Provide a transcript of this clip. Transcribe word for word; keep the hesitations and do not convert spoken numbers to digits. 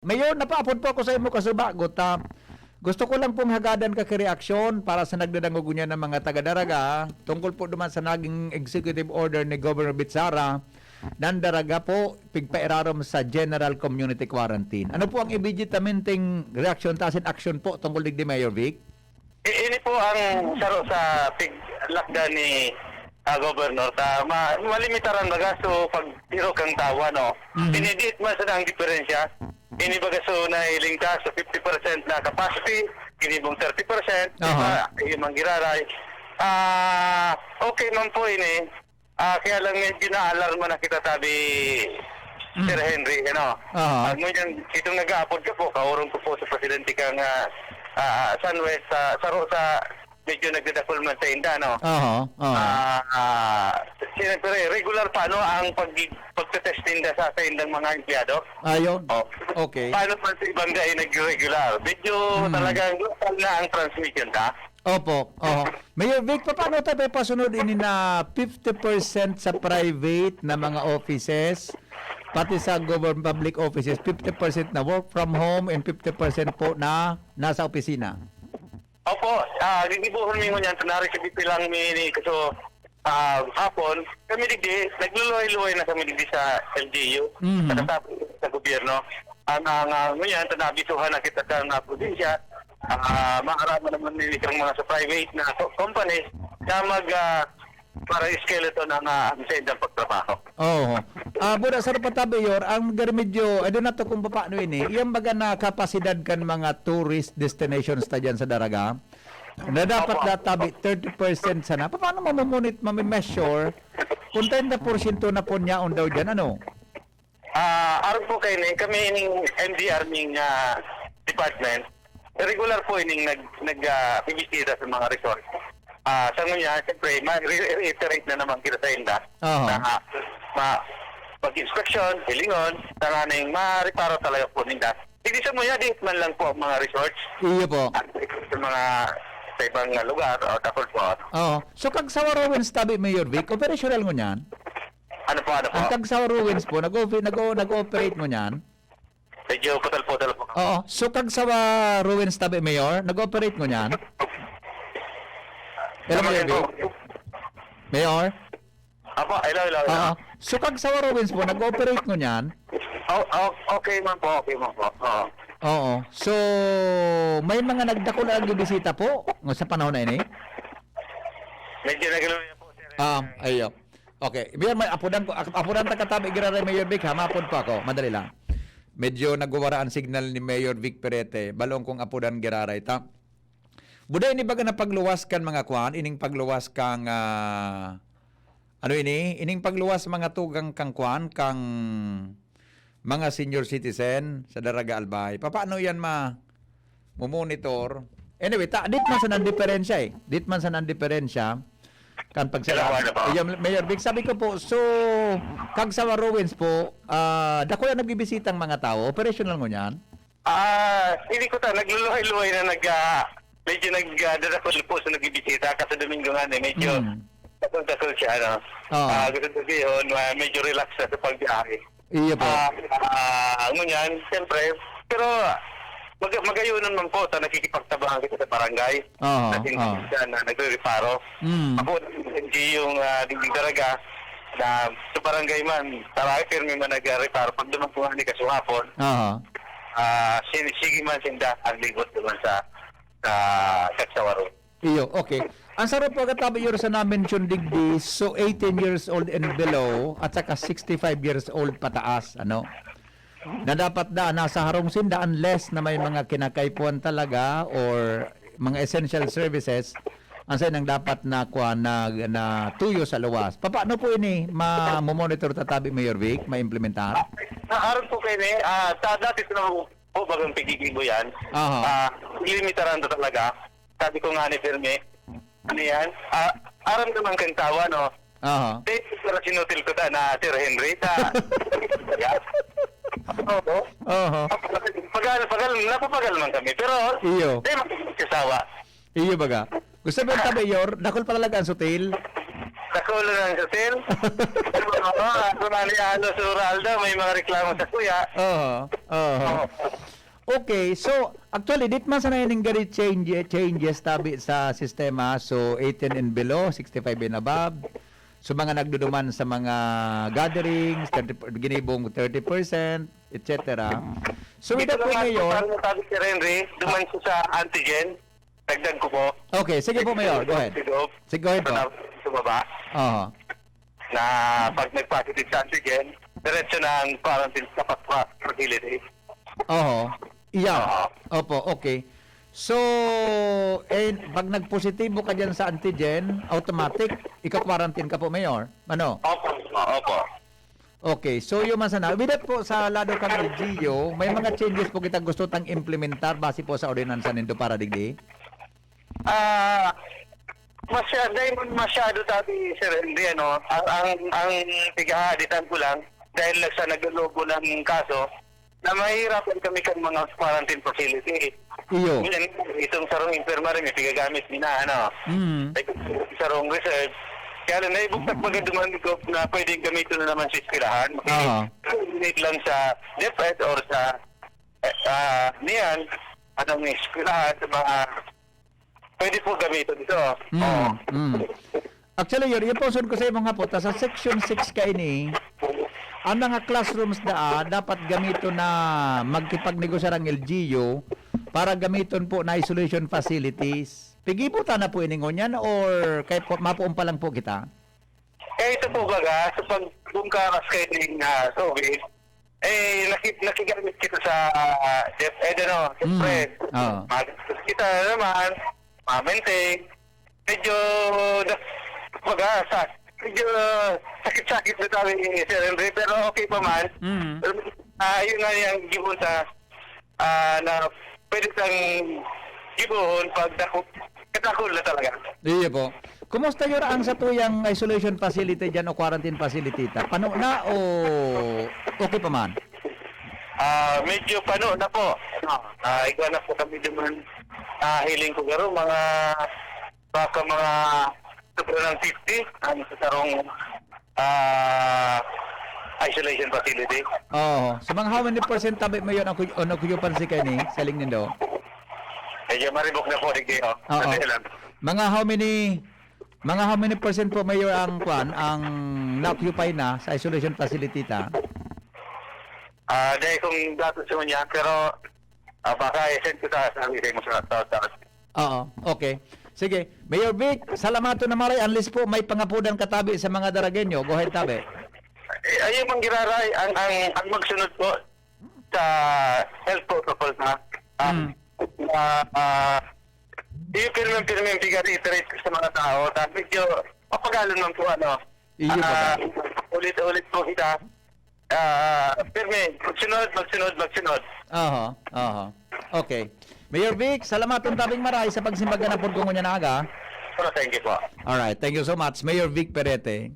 Mayor, napaapod po ako sa imo kasubagot, ah. Gusto ko lang pong hagadan ka ki reaksyon para sa nagdadangog niya ng mga taga-Daraga tungkol po duman sa naging executive order ni Governor Bitsara ng Daraga po pigpairarom sa general community quarantine. Ano po ang immediatamente reaksyon ta asin aksyon po tungkol digdi, Mayor Vic? I-, ini po ang saro sa pig-, lakda ni, ah, Governor ta ma-, malimitaran baga so pag-iro kang tawa, no? Mhm. Ini diit man sana ang diferensya. Ini baga so nahiling ka sa fifty percent na capacity, ini mong thirty percent, di Aha. ba? Iyo mang giraray. Ah, okay man po ini. Ah, kaya lang medyo naalarma na kita, sabi, Mm. Sir Henry, ano? Aha. Ah, ngunyan, itong nag-aapod ka po, kaurong ko po sa presidente kang, ah, ah, Sunwest, sa, sa, sa, medyo nagdadakol man sa inda, no? Aha, aha. Ah, ah, siyempre, regular pa, no, ang pag-, pagte-test ninda sa, sa indang mga empleyado? Ayun. Oh. Okay. Paano man sa ibang dahil nag-regular? Medyo Mm. talagang local na ang transmission, ta? Opo, oho. Mayor Vic, papaano ta ipapasunod ini na fifty percent sa private na mga offices, pati sa government public offices, fifty percent na work from home and fifty percent po na nasa opisina? Opo, ah, gigibohon mi ngunyan, ta nari sa bipilang mi ni kaso, ah, hapon, kami digdi, nagluluhay-luhay na kami digdi sa L G U, Mhm. sa kasapit sa gobyerno. Ang, ang, ah, ngunyan, ta naabisuhan na kita sa mga probinsya, ah, maaraman naman nila itong mga sa private na co-, companies na mag, ah, para skeleton ang, ah, ang sa indang pagtrabaho. Oo. Ah, buda sa pa ta, Mayor, ang garmedyo, I don't know kung paano ini, iyang baga na kapasidad kan mga tourist destinations ta dyan sa Daraga, na dapat Opo. natabi thirty percent sana. Paano mamumunit, mami-measure kung treinta porsyento na po niya daw dyan, ano? Ah, aron po kaini, kami ining M D R ning, ah, department, regular po ining nag-, nag-, ah, bibisita sa mga resort. Ah, sa ngunyan, siyempre, ma-, re-, reiterate na naman kita sa inda Aha. na, ah, ma-, pag-inspeksyon, hilingon, tanganing mareparo talaga po ninda. Hindi sa ngunyan, diit man lang po ang mga resorts. Iyo po. At sa mga, sa ibang, ah, lugar, o dakul po. Oo. So, Cagsawa Ruins tabi, Mayor Vic, operational ngunyan? Ano po, ano po? Ang Cagsawa Ruins po, nag-o-, nag-o-, nag-ooperate ngunyan? Medyo putol-putol po. Oo. So, Cagsawa Ruins tabi, Mayor, nag-ooperate ngunyan? Hello, Ano Mayor po? Vic? Mayor? Apo, hello, hello, hello. Oo. So, Cagsawa Ruins po, nag-ooperate ngunyan? Oh, oh, okay man po, okay man po. Oo. Oo. So, may mga nagdakul na nagbibisita po sa panahon na ini? Medyo nagluya po, sir. Ah, ayo. Okay. Mayor, may apudan ko, ap-, apudan ta ka tabi, giraray, Mayor Vic, ha? Mapod po ako. Madali lang. Medyo nagwawara ang signal ni Mayor Vic Perete. Balong kong apudan, giraray, ta. Buda ini baga na pagluwas kan mga kwan, ining pagluwas kang, ah, ano ini? Ining pagluwas mga tugang kang kwan, kang mga senior citizen sa Daraga Albay. Papaano yan ma-, mo-monitor? Anyway, ta, dit man sa nandiferensya eh. Dit man sa nandiferensya, kan pagsara-, Hello, ano po? Ayun, Mayor Vic, sabi ko po, so, Cagsawa Ruins po, ah, dakula nagbibisitang mga tao, operational ngunyan? Ah, hindi ko ta, nagluluhay-luhay na nag, ah, medyo nag, ah, dadakul po sa nagbibisita. Kasi Domingo nga, eh, medyo Hmm. dakul-dakul siya, ano. Oo. Ah, gusto ko sabihin, ah, medyo relax na sa pagbiyahe. Iyo po. Ah, ah, ngunyan, siyempre, pero mag-, magayonon man po, ta nakikipagtabangan kita sa barangay. Oo, Kasi oo. minsan na nagre-reparo. Mm. Ako, N G O yung, ah, digdig talaga, na sa barangay man, talaga pirmi man nagre-reparo. Pag duman po nga ni kasuhapon, Oo. ah, sin-, sige man sinda ang libot naman sa, sa Cagsawa Road. Iyo, okay. Ang sarap po katabi yun sa na-mention digdi, so eighteen years old and below at saka sixty-five years old pataas, ano? Na dapat da nasa harong sinda unless na may mga kinakaipuhan talaga or mga essential services, ang sa nang dapat na kuha na, na tuyo sa luwas. Paano po ini ma-monitor tatabi, Mayor Vic, ma-implementar? Sa aron po kayo ni, ah, sa dati ko naman po bagang pigigibo yan. Aha. Ah, limitaran to talaga. Sabi ko nga ni Fermi, ano yan? Ah, aram naman kang tawa, no? Aha. Eh, pero sinutil ko ta na Sir Henry, ta. Oo. Aha. Pagal, pagal, napapagal man kami. Pero, Iyo. di magkasawa. Iyo baga. Gusto mo yung tabi, Yor? Dakol pa talaga ang sutil. Dakol na ang sutil? Oo, ako na ni Alo Suraldo, may mga reklamo sa kuya. Oo, oo. Oo. Okay, so, actually, dit man sana ining gari change, changes tabi sa sistema. So, eighteen and below, sixty-five and above. So, mga nagduduman sa mga gatherings, thirty, ginibong thirty percent, et cetera. So, with Ito that po, naman po, Mayor, parang nasabi si Renry, duman siya sa antigen, dagdag ko po. okay, sige po, Mayor, go ahead. Sa loob, Sige, go ahead po. sa baba, Oo. na pag nag-positive sa antigen, diretso na ang quarantine sa pa-, facility. Oho. Yeah. Oo. Opo, okay. So, eh, pag nagpositibo ka dyan sa antigen, automatic, ika-quarantine ka po, Mayor? Ano? Opo, opo. Okay, so yun man sana. With that po, sa lado kang L G U, may mga changes po kita gusto tang implementar base po sa ordinansa nindo para digdi? Ah, masyado, dahil masyado tabi, Sir Henry, ano, ang, ang, ang pigahaditan ko lang, dahil lang sa naglulobo ng kaso, na mahihirapan kami kan mga quarantine facility. Iyo. Yan, itong sarong infirmary, may pigagamit din na, ano, Mm. sarong reserve. Kaya lang, naibugtak magad duman ko na pwedeng gamitin na naman sa eskwelahan. Aha. Donate lang sa DepEd or sa, ah, niyan, anong eskwelahan, sa mga pwede po gamitin ito. Oo. Mm. Mm. Actually, yun, yung puson ko sa imo nga po, ta sa section six ka ini, ang mga classrooms daa, dapat gamiton na magkipagnegosyar ang L G U para gamiton po na isolation facilities. Pigibutan na po ini ngunyan or kay po, mapuon pa lang po kita? Eh, ito po baga, sa pagbungkaras kayo ng ah, COVID, eh, nakit nakigamit kita sa ah, DepEd, ano, siyempre. Oo. Magastos kita naman, ma-maintain. Medyo, na, baga, sa, medyo sakit-sakit na tayo ni Sir Henry, pero okay pa man. Mm. Pero, ah, yun nga yung gibon sa, ah, na pwede sang gibohon pag dako, kadakol na talaga. Iyo po. Kumusta yun ang sa tuyang isolation facility dyan o quarantine facility ta? Pano na o okay pa man? Ah, medyo pano na po. Ah, igwa na po kami duman. Ah, hiling ko garo, mga, baka mga sobra ng fifty ang sa sarong ah, isolation facility. Oo. So, mga how many percent tabi mo yun ang, ocu- ang occupancy kayo ni? Sa ling nindo? Medyo maribok na po, digdi, oh. Oo. Sandali lang. Mga how many mga how many percent po, Mayor, ang kwan, ang na-occupy na sa isolation facility ta? Ah, dahil kung datos yun niya, pero ah, baka i-send ko sa sabi sa mo sa sa sa- Oo, okay. Sige, Mayor Vic, salamaton na maray. Unless po may pangapudan ka tabi sa mga Daragueño, go ahead tabi. Eh, ayun mang giraray, ang, ang, ang magsunod po sa health protocol na, ah, Mm. ah, ah, yung pirming-pirming pig-reiterate ko sa mga tao, dahil medyo mapagalon man po, ano, Iyo po, ah, sir. ulit-ulit po kita, ah, pirmi, magsunod, magsunod, magsunod. Aha, aha. Okay. Mayor Vic, salamaton tabing maray sa pagsimbag na pod ko ngunyan na aga. Pero thank you po. Alright, thank you so much, Mayor Vic Perete.